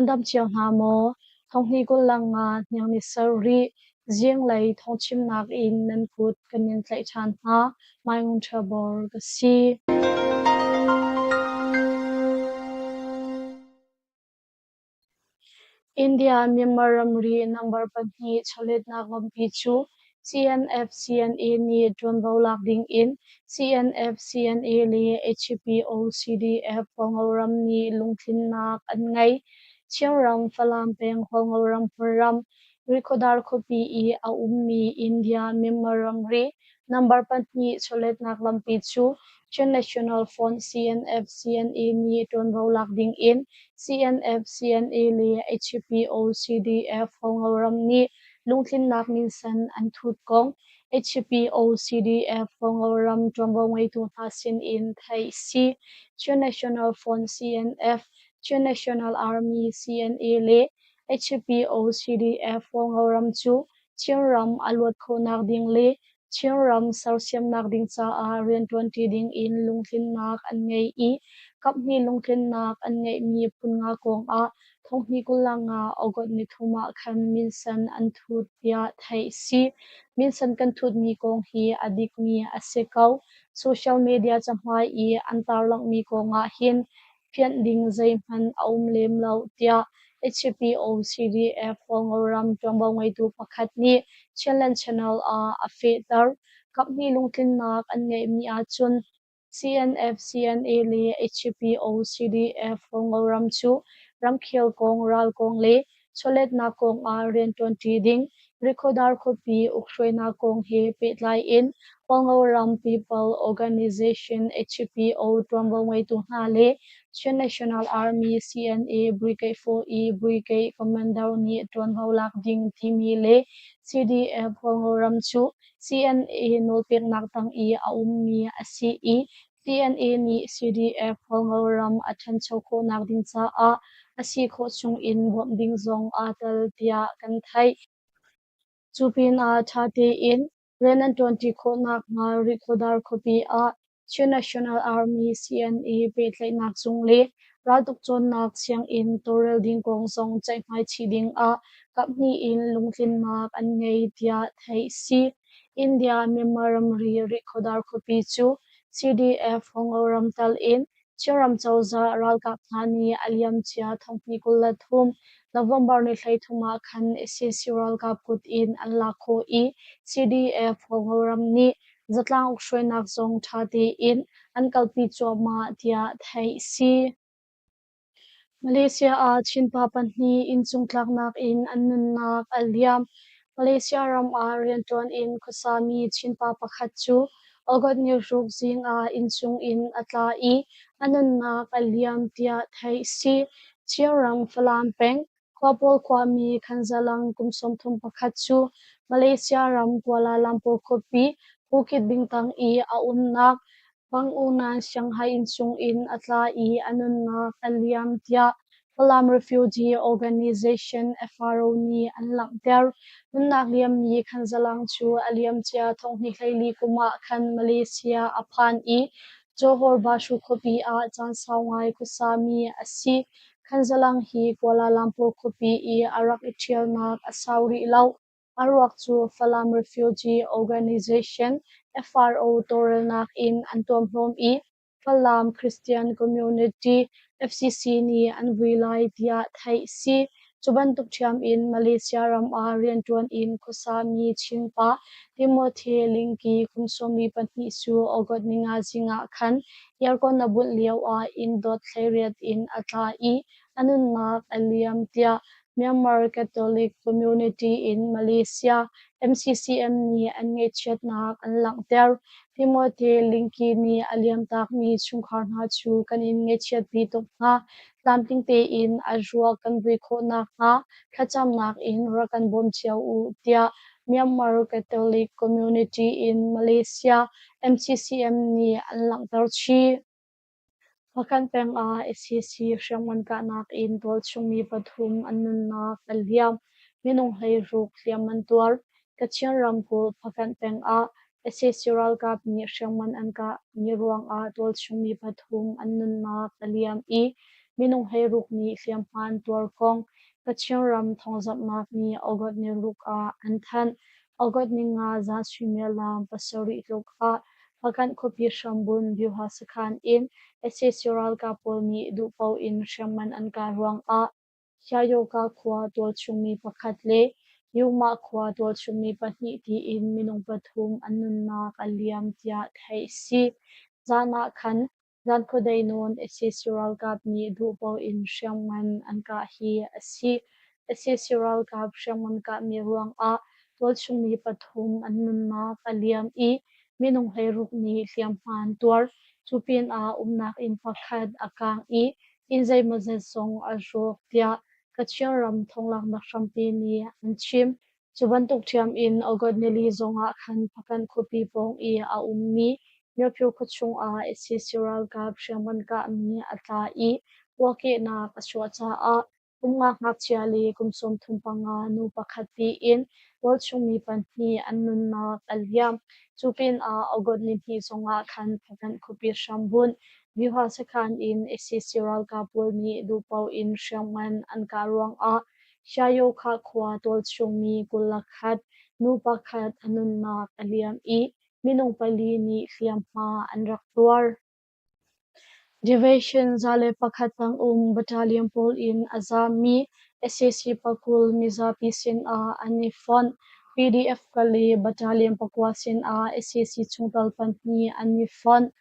Nan dam cio hna maw? Thonghni 25 hniang ni sarih zinglei thawngchimnak in nan kut kan in tlaih ṭhan hna. Mai Ngun Ṭha Bor ka si. India-Myanmar ramri number pahnih chawletnak lampi cu CNF-CNA nih ṭuanvo lak dingin CNF-CNA le HPO-CDF Hualngoram nih lungtlinnak an ngei. Chinram Falam peng Hualngoram hmunram Rikhodar khuapi i a ummi India-Myanmar ramri number pahnih chawletnak lampi cu Chin National Front CNF-CNA nih ṭuanvo lak dingin CNF-CNA le HPO-CDF Hualngoram nih lungtlinnak minsen an thut kong HPO-CDF Hualngoram ṭuanvo ngeitu hna sinin theih a si. Chin National Front CNF, Chin National Army CNA le HPO-CDF Hualngoram cu Chinram a luat khawhnak ding le Chinram sersiamnak ding caah rianṭuanṭi dingin lungtlinnak an ngei i kaphnih lungtlinnak an ngeihmi phun nga kongah thonghnih 25 August nithum ah khan minsen an thut tiah theih a si. Minsen kan thutmi kong hi a dikmi a si ko. Social media cahmai i an tarlanghmi kongah hin fianh ding zeihmanh a um lem lo tiah HPO-CDF Hualngoram ṭuanvo ngeitu pakhat nih Chinland Channel ah a fehter. Kaphnih lungtlinnak an ngeihmi ahcun CNF-CNA le HPO-CDF Hualngoram cu ramkhel kong, ral kong le chawletnak kong ah rianṭuanṭi ding, Rikhodar khuapi ukhruainak kong he pehtlai in Hualngoram People Organization HPO ṭuanvo ngeitu hna le Chin National Army CNA Brigade 4 i Brigade Commander nih ṭuanvo lak ding timi le CDF Hualngoram cu CNA nawlpeknak tang i a ummi a si i CNA nih CDF Hualngoram a ṭhancho khawhnak ding caah a si khawh chungin bawmh ding zong aa tel tiah kan theih. Cu pinah ṭha tein rian an ṭuanṭi khawh nakhnga Rihkhawdar khuapi ah Chin National Army CNA pehtlaihnak zung le raltuk cawnnak sianginn tawlrel ding kong zong ceihmai chih dingah kaphnih in lungtlinnak an ngei tiah theih a si. India Myanmar ramri Rihkhawdar khuapi cu CDF Huangoram tal in Chinram cozah ralkap hna nih a liamcia thonghnih 23 November ni 33 ah khan sac ralkap kut in an lak khawh i CDF Huangoram nih zatlang ukhruainak zong ṭha tein an kalpi cuahmah tiah theih a si. Malaysia ah Chin pa pahnih inncung tlaknak in an nunnak a liam. Malaysia ram ah rianṭuan in khuasami Chin pa pakhat cu August ni ruk zing ah inncung in a tla i a nunnak a liam tiah theih a si. Chinram Falam peng, Khuapawl khuami Khanzalang kum 31 cu Malaysia ram Kuala Lumpur khuapi Bukit Bintang i a umnak Bangunan Shanghai innchung in a tla i a nunnak a liam tiah Falam Refugee Organization FRO nih an langhter. Nunnak liammi Khanzalang cu a liamcia thonghnih 14 kum ah khan Malaysia a phan i Johor Bahru khuapi ah caan sau ngai khuasami a si. Khanzalang hi Kuala Lumpur khuapi i a rak i ṭhialnak a sau rih lo. A ruak cu Falam Refugee Organization FRO tawlrelnak in an tuamhlawm i Falam Christian Community FCC nih an vui lai tiah theih a si. Cu bantuk ṭhiam in Malaysia ram ah rianṭuan in khuasami Chin pa Timothy Lingki kum 12 cu August ninga zing ah khan aircon a bunh lioah inn dot 18 in a tla i a nunnak a liam tiah Myanmar Catholic Community in Malaysia MCCM nih an ngaihchiatnak an langhter. Timothy Lingki nih a liamtakmi chungkhar hna cu kan in ngaihchiatpi tuk hna. Tlamtling tein a ruak kan vui khawh nakhnga thlacamnak in rak kan bawm cio u tiah Myanmar Catholic Community in Malaysia MCCM nih an langhter chih. Hpakant peng ah sac hriamngan kahnak in tualchung mi pathum an nunnak a liam. Minung 16 hliam an tuar. Kachin ramkulh Hpakant peng ah sac ralkap nih hriamngan an kahmi ruangah tualchung mi pathum an nunnak a liam i. minung 16 nih hliamhma an tuar kong Kachin ram thawngzamhnak nih August ni ruk ah an thanh. August ninga zan suimilam 7 tluk ah Hpakant khuapi hrambun Byuha sakhan in sac ralkap pawl nih duhpaoh in hriamngan an kah ruangah Hyayoka khua tualchungmi pakhat le Yumah khua tualchungmi pahnih tiin minung pathum an nunnak a liam tiah theih a si. Zan ah khan zan khuadei nawn sac ralkap nih duhpaoh in hriamngan an kah hi a si. Sac ralkap hriamngan kahmi ruangah tualchungmi pathum an nunnak a liam i minung 16 nih hliamhma an tuar. Cu pinah umnak inn pakhat a kaang i inn zeimawzat zong a rawk tiah Kachin ram thonglaknak hrampi nih an chim. Cu bantuk ṭhiam in August nili zongah khan Hpakant khuapi pawng i a ummi Myopyu khuachung ah sac ralkap hriamngan kahmi a tla i puahkehnak a chuah caah kum nga ngakchia le kum 35 nu pakhat tiin tualchungmi pahnih an nunnak a liam. Cu pinah August nihnih zongah khan Hpakant khuapi hrambunh Vyuha sakhan in sac ralkap pawl nih duhpaoh in hriamngan an kah ruangah Hyayokhah khua tualchungmi 21 nu pakhat a nunnak a liam i minung pali nih hliamhma an rak tuar. Division 101 tangum battalion pawl in a zaammi sac pakul mizapi sinah an i fonh. PDF Kale battalion pakua sinah sac chungtel pahnih an i fonh.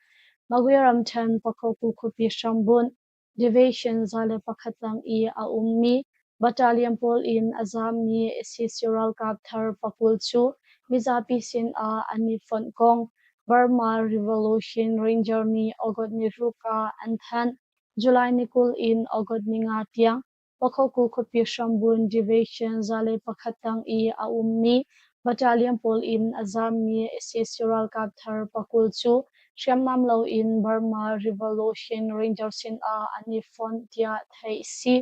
Magwe ramṭhen Pakhoku khuapi hrambunh Division 101 tang i a ummi battalion pawl in a zaammi sac ralkap thar pakul cu mizapi sinah an i fonh kong Burma Revolution Ranger nih August ni ruk ah an thanh. July ni 20 in August ni nga tiang Pakhoku khuapi hrambun Division 101 tang i a ummi battalion pawl in a zaammi sac ralkap thar pakul cu hriamnam loin Burma Revolution Ranger sinah an i fonh tiah theih a si.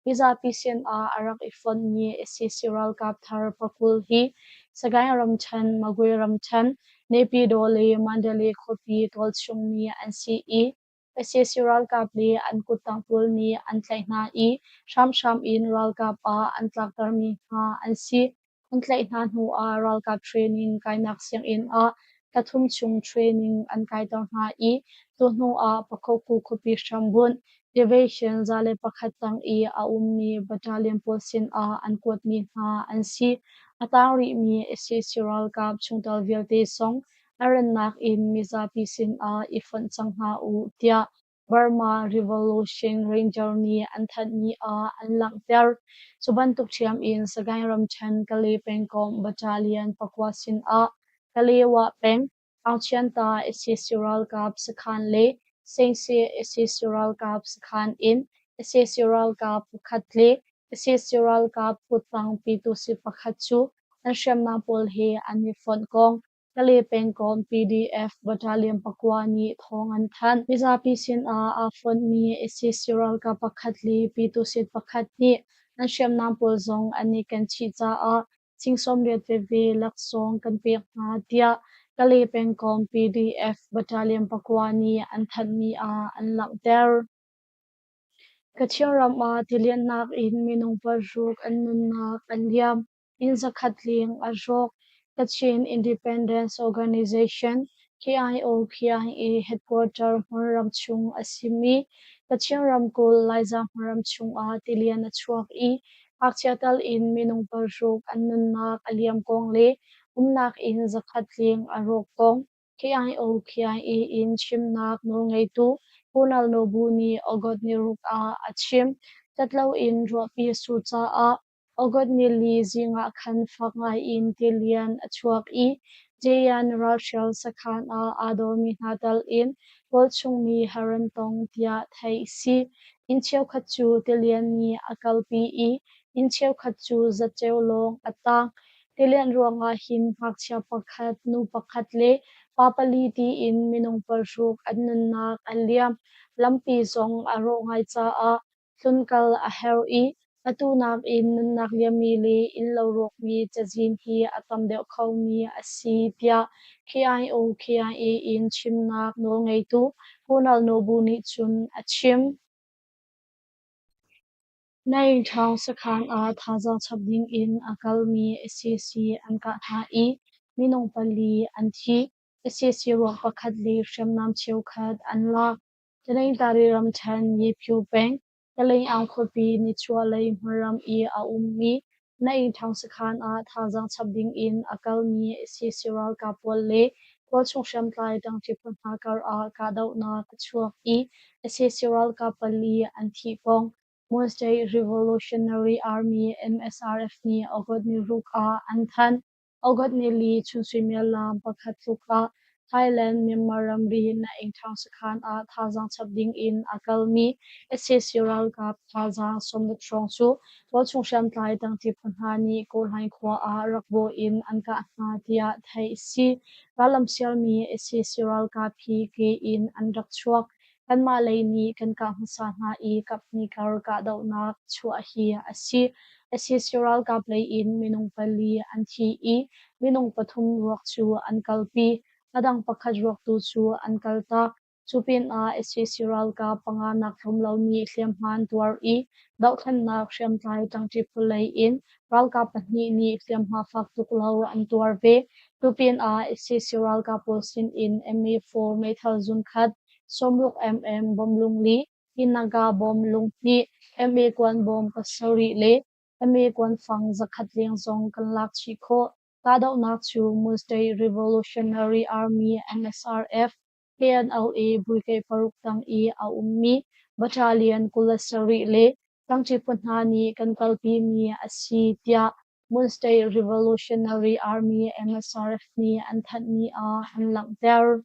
Mizapi sinah a rak i fonhmi sac ralkap thar pakul hi Sagaing ramṭhen, Magwe ramṭhen, Naypyidaw le Mandalay khuapi tualchungmi an si i sac ralkap le an kuttang pawl nih an tlaih hna i hramhram in ralkap ah an tlaktermi hna an si. An tlaih hna hnuah ralkap training kainak sianginn ah thla thum chung training an kaiter hna i tuhnu ah Pakhoku khuapi hrambunh Division 101 tang i a ummi battalion pawl sinah an kuatmi hna an si. A tang rihmi sac ralkap chungtel vialte zong a rannak in mizapi sinah i fonh cang hna u tiah Burma Revolution Ranger nih an thanhmi ah an langhter. Cu bantuk ṭhiam in Sagaing ramṭhen Kalay pengkomh battalion pakua sinah Kalewa peng Aungchianta sac ralkap sakhan le Sengsi sac ralkap sakhan in sac ralkap pakhat le sac ralkap kuttang Pyitusi pakhat cu an hriamnam pawl he an i fonh kong Kalay pengkomh PDF battalion pakua nih thawng an thanh. Mizapi sinah aa fonhmi sac ralkap pakhat le Pyitusit pakhat nih an hriamnam pawl zong an i ken chih caah sing 80 veve laksawng kan pek hna tiah Kalay pengkomh PDF battalion pakua nih an thanhmi ah an langhter. Kachin ram ah tiliannak in minung paruk an nunnak an liam. Inn zakhat leng a rawk. Kachin Independence Organization KIO-KIA headquarter hmunram chung a simi Kachin ramkulh Laiza hmunram chungah tilian a chuak i ngakchia tal in minung paruk an nunnak a liam kong le umnak inn zakhat leng a rawk kong KIO-KIA in chimnak nawlngeitu Kunal Nobu nih August ni ruk ah a chim. Cat loin ruahpi a sur caah August nili zing ah khan fak ngaiin tilian a chuak i Jayan ralhrial sakhan ah aa dormi hna tal in tualchung mi har an tong tiah theih a si. Inn cheukhat cu tilian nih a kalpi i inn cheukhat cu zatceo lawng a tang. Tilian ruangah hin ngakchia pakhat, nu pakhat le pa pali tiin minung paruk an nunnak a liam. Lampi zong a rawh ngai caah tlunkal a herh i atu nakin nunnak liammi le innlo rawkmi cazin hi a tam deuh khomi a si tiah KIO-KIA in chimnak nawlngeitu Kunal Nobu nih cun a chim. Naingṭhawng sakhan ah thazaang chap dingin a kalmi sac an kah hna i minung pali an thi. Sac ruak pakhat le hriamnam cheukhat an lak. Taningtari ramṭhen Yepyu peng Kalaing khuapi nichuahlei hmunram i a ummi Naingṭhawng sakhan ah thazaang chap dingin a kalmi sac ralkap pawl le tualchung hriamtlai ṭangṭi phu hna karah kahdohnak a chuak i sac ralkap pali an thih kong Mon State Revolutionary Army MSRF nih August ni ruk ah an thanh. August nili chun suimilam pakhat tluk ah Thailand Myanmar ramri Naingṭhawng sakhan ah thazaang chap dingin a kalmi sac ralkap thazaang 60 hrawng cu tualchung hriamtlai tangṭi phu hna nih Kawhlaing khua ah rak bawh in an kah hna tiah theih a si. Rallam sialmi sac ralkap hi ke in an rak chuak. Kanmah lei nih kan kah hmasa hna i kaphnih kar kahdohnak chuah hi a si. Sac ralkap lei in minung pali an thi i minung pathum ruak cu an kalpi. A dang pakhat ruak tu cu an kaltak. Cu pinah sac ralkap panga nak tlawm lo nih hliamhma an tuar i dohthlennak hriamtlai ṭangṭi phu lei in ralkap pahnih nih hliamhma fak tuk lo an tuar ve. Cu pinah sac ralkap pawl sin in MA4 meithal zunkhat, 60 mm bomb lungli, Hinaga bomb lunghnih, MA kuan bawm pasarih le MA kuanfang zakhat leng zong kan lak chih khawh. Kahdohnak cu Mon State Revolutionary Army MSRF, KNLA Brigade paruk tang i a ummi Battalion 27 le tlangci phu hna nih kan kalpimi a si tiah Mon State Revolutionary Army MSRF nih an thanhmi ah an langhter.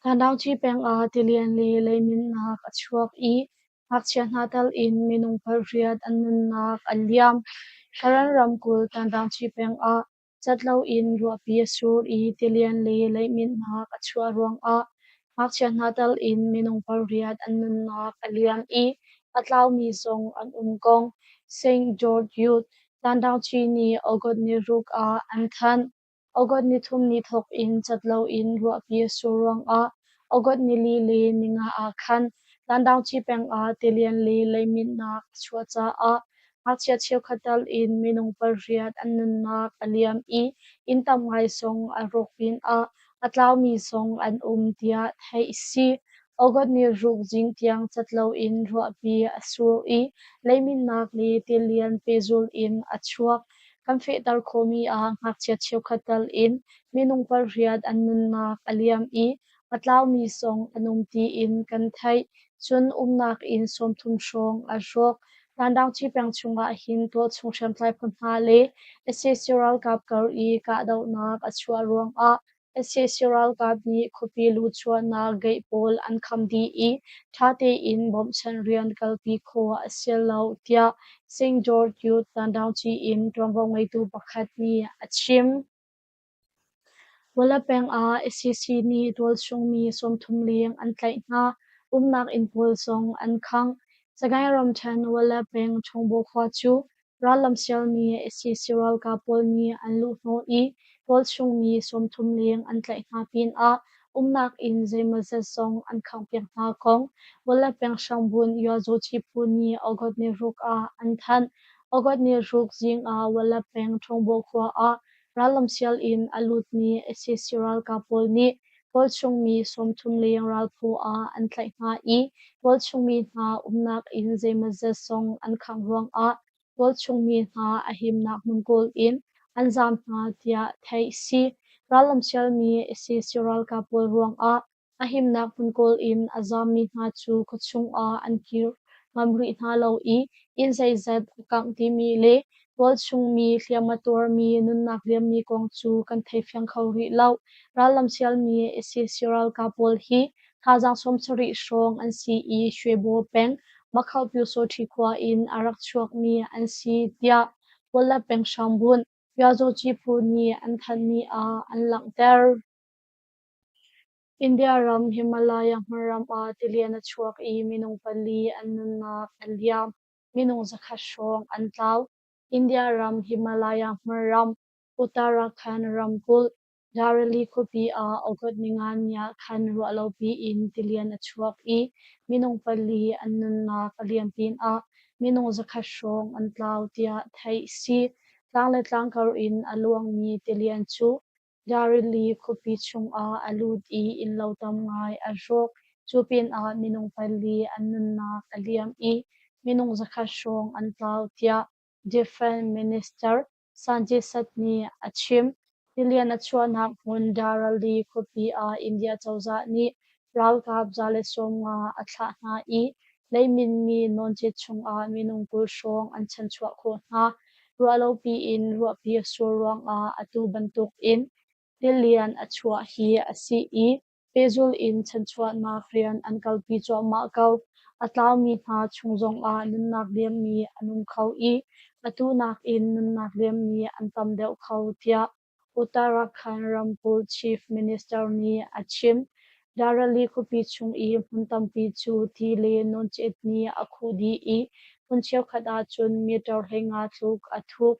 Thandaungci peng ah tilian le leiminnak a chuak i ngakchia hna tal in minung pariat an nunnak a liam. Karen ramkulh Thandaungci peng ah cat loin ruahpi a sur i tilian le leiminnak a chuah ruangah ngakchia hna tal in minung pariat an nunnak a liam i a tlaumi zong an um kong St. George Youth Thandaungci nih August ni ruk ah an thanh. August nithum ni thawk in cat loin ruahpi a sur ruangah August nili le ninga ah khan Tandaungci peng ah tilian le leiminnak a chuah caah ngakchia cheukhat tal in minung pariat an nunnak a liam i inn tam ngai zong a rawk pinah a tlaumi zong an um tiah theih a si. August ni ruk zing tiang cat loin ruahpi a sur i leiminnak le tilian pehzul in a chuak. Kan fehter khawhmi ah ngakchia cheukhat tal in minung pariat an nunnak a liam i a tlaumi zong an um tiin kan theih. Cun umnak inn 30 hrawng a rawk. Tandaungci peng chungah hin tualchung hriamtlai phu hna le sac ralkap kar i kahdohnak a chuah ruangah sac ralkap nih khuapi luchuahnak gate pawl an kham dih i ṭha tein bawmhchanh rian kalpi khawh a si lo tiah St. George Youth Tandaungci in ṭuanvo ngeitu pakhat nih a chim. Wala peng ah sac nih tualchung mi 30 leng an tlaih hna, umnak inn pawl zong an khangh. Sagaing ramṭhen Wala peng Ṭhawngbaw khua cu Rallam sialmi sac ralkap pawl nih an luhhnawh i tualchung mi 30 leng an tlaih hna pinah umnak inn zeimawzat zong an khanghpiak hna kong Wala peng hrangbun Yuazaw phu nih August ni ruk ah an thanh. August ni ruk zing ah Wala peng Ṭhawngbaw khua ah rallam sial in a lutmi sac ralkap pawl nih tualchung mi 30 leng ralphaw ah an tlaih hna i tualchung mi hna umnak inn zeimawzat zong an khangh ruangah tualchung mi hna a himnak hmun kawl in an zaam hna tiah theih a si. Rallam sialmi sac ralkap pawl ruangah a himnak hmun kawl in a zaammi hna cu khuachung ah an kir ngam rih hna lo i inn zeizat a kangh timi le tualchung mi hliam a tuarmi nunnak liammi kong cu kan thei fiang kho rih lo. Rallam sialmi sac ralkap pawl hi thazaang 70 hrawng an si i Shwebo peng Makhau Pyusawṭhi khua in a rak chuakmi an si tiah Wala peng hrambunh Pyazawci phu nih an thanhmi ah an langhter. India ram Himalaya hmunram ah tilian a chuak i minung pali an nunnak a liam. Minung zakhat hrawng an tlau. India ram Himalaya hmunram Uttarakhand ramkulh Darjeeling khuapi ah August ninga ni ah khan ruahlopi in tilian a chuak i minung pali an nunnak a liam pinah minung 100 hrawng an tlau tiah theih a si. Tlang le tlangkar in a luangmi tilian cu Darili khuapi chungah a lut i innlo tam ngai a rawk. Cu pinah minung pali an nunnak a liam i minung 100 hrawng an tlau tiah Defense Minister Sanjay Seth nih a chim. Tilian a chuahnak hmun Darali khuapi ah India cozah nih ralkap 150 a thlah hna i leiminmi nawncet chungah minung 20 hrawng an chanchuah khawh hna. Ruahlopi in ruahpi a sur ruangah atu bantukin tilian a chuah hi a si i pehzulh in chanchuahnak rian an kalpi cuahmah ko. A tlaumi hna chung zongah nunnak liammi an um kho i atu nakin nunnak liammi an tam deuh kho tiah Uttarakhand ramkulh Chief Minister nih a chim. Darali khuapi chung i hmun tampi cu ti le nawncet nih a khuh dih i hmun cheukhat ahcun meter 15 tluk a thuk.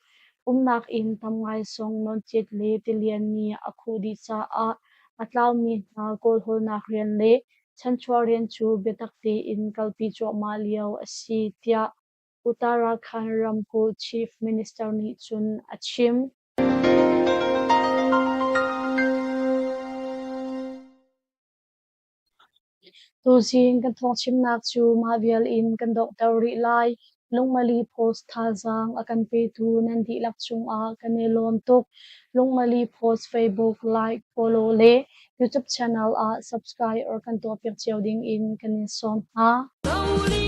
Umnak inn tam ngai zong nawncet le tilian nih a khuh dih caah a tlaumi hna kawlhawlnak rian le chanchuah rian cu biatak tein kalpi cuahmah lio a si, tiah Uttarakhand ramkulh Chief Minister nih cun a chim. Tuzing kan thawngchimnak cu mah vial in kan donghter rih lai. Lungmali Post thazaang a kan petu nan dihlak cungah kan i lawm tuk. Lungmali Post Facebook like, follow le YouTube channel ah subscribe or kan tuahpiak cio ding in kan in sawm hna.